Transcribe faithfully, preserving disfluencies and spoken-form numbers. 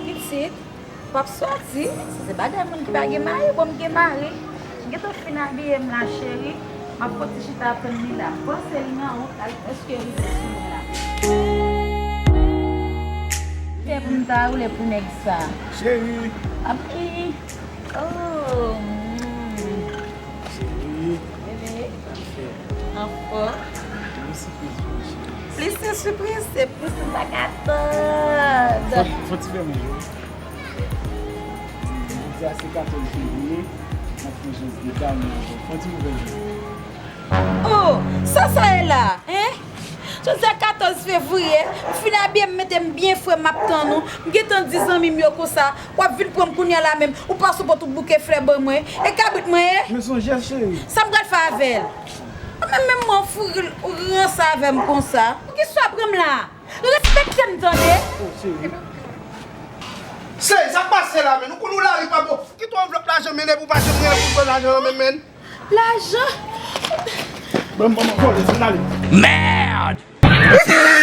Pitit, w ap soti, se bagay moun ki pa gen mari, bon, m gen mari. M gentan fin abiye m la, cheri. M ap fon ti chita tann li la. Panse li nan wont, al èske li sou mwen la. Kè pou m ta woule pou nèg sa. Cheri. Abi. Oh. Mm. Cheri. Bebe. Anfò. Plis se sipriz, se plis m pa ka tann. Fò ti fè mwen jwe. Jodi a se katòz fevriye, n ap fè jès de dam nan. Fò ti ouvè jwe. Oh, sa sa ye la, hein? Jodi a katòz fevriye, m fin abiye m mete m byen fre, m ap tann ou. M gentan di zanmi m yo konsa, w ap vin pran m kounye a la menm. Ou pa sipòte ou bouke flè ban mwen. E kabrit mwen ye? Men se yon jès, cheri. Sa m pral fè avè l? Ou menm, menm mwen, ou fouri, ou ranse avè m konsa. Poukisa w ap pran m la? Respekte m, tande? Oh, cheri. Cheri, sa k pase la, menn? Ou konn ou lari pa bon. Kite yon anvlòp lajan, menn, epi ou pa janm gen pou pran lajan an menm, menn. Lajan? Ban m, ban m, vòlè, se n ale. Merde!